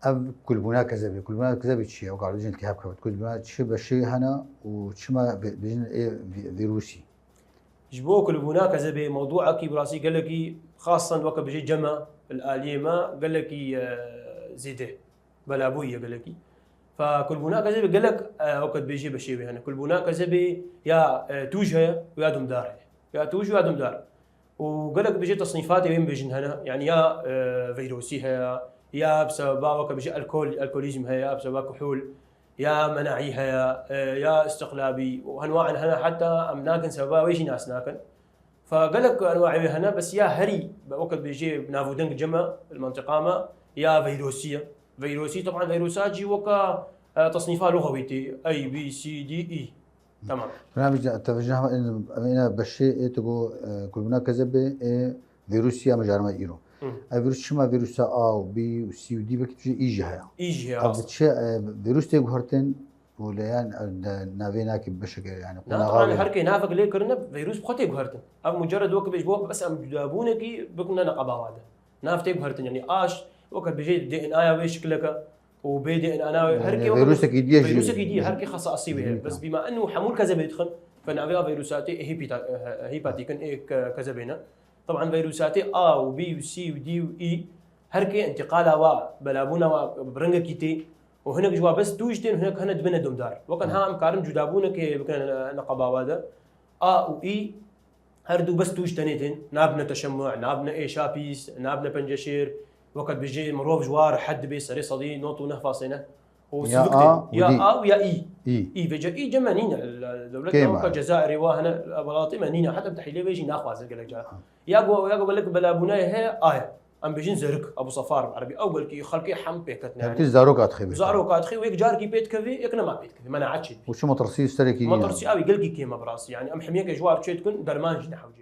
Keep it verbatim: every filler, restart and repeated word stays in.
Ev kulbûna kezebê. Kulbûna kezebê çi ye? Wek dijî iltihab kevt. Kulbûna çi beşê hene û çima be-, bêjin ê vî-, vîrusî? Ji bo kulbûna kezebê mewdûekî bi rastî gelekî xasan weke bijê cema li aliyê me gelekî e, zêde belabûyî ye gelekî. Fe kulbûna kezebê gelek e, weke dibêjê beşê wê hene. Kulbûna kezebê ya e, tûj heye û ya dumdar heye. Ya tûj û ya dumdar. û gelek bijê tesnîfatê wê bêjin hene, yani ya e, veyrosî heye, ya bi sebeba weke bijê alkol, alkolîzm heye, ya bi sebeba kuhul, ya menaî heye, e, ya istiqlabî û henwaen hene, heta em nakin sebeba wê jî nas nakin. Fe gelek enwaê wê hene, bes ya herî weke bijê navûdeng cem e, li mentiqa me, ya veyrosî ye. Veyrosî, teban veyrosa jî weke e, tesnîfa luxewî tê, A, B, C, D, E. Tamam. Bernamî te vejîna hema em êna beşê ê tu go e, kulbûna kezebê ê vîrusî ya mijarê me îro. Ev vîrus çima vîrusa A û B û C û D belkî tu jî î jî heye. Î jî heye. Ev çi e, vîrus tê guhertin û lê yan e, navê nake beşeke yani. Na, taban her kê navek lê kirine vîrus bi xwe tê guhertin. Ev mucerred wek bêj bo bes em cudabûnekî bikine neqeba wade. Nav tê guhertin yani A weke bijê D N A ya wê şikleke û bê D N A ya wê her kê weke vîrusekî diye jî. Vîrusekî diye her kê xesasî wê heye. Bes bîma enû hemû kezebê dixin. Fe navê a vîrusatê hepîta-, hepatîkin ê ke-, kezebê ne. Teban vîrusatê A û B û C û D û E her kê întiqala wa, belabûna wa bi rengekî tê û hinek ji wa bes tûj tên, hinek hene dibine domdar. Weke niha em karin cudabûnekê bikine neqeba wa de. A û E her du bes tûj tenê tên, nabine teşemmuh, nabine êşa pîs, nabine penceşêr, weke dibêjê mirov ji wa rehet dibe serê sedî not û neh fasê ne. Û Ya sivik A tê. û Ya D. A û ya E. E. E, vêca E cem nîne. Dewlet Kêm weke e? Cezayirê wa hene, welatê me nîne. Heta bi tehîlê vê jî naxwaze gelek cara. Ya go, ya go belek belabûnayê heye, A ye. Em bêjin zerik, Abu Safar bi erebî. Ew belkî xelkê hem pê ketine. Hevtî zarok atixê bê. Zarok atixê û yek carkî pê dikevê, yek nema pê dikevê. Menaet çê dibî. Û çi metirsî serekî nîne? Metirsî awî gelkî kêm e bi rastî. Yani em hemiyeke ji war çê dikin, derman jî nehewce.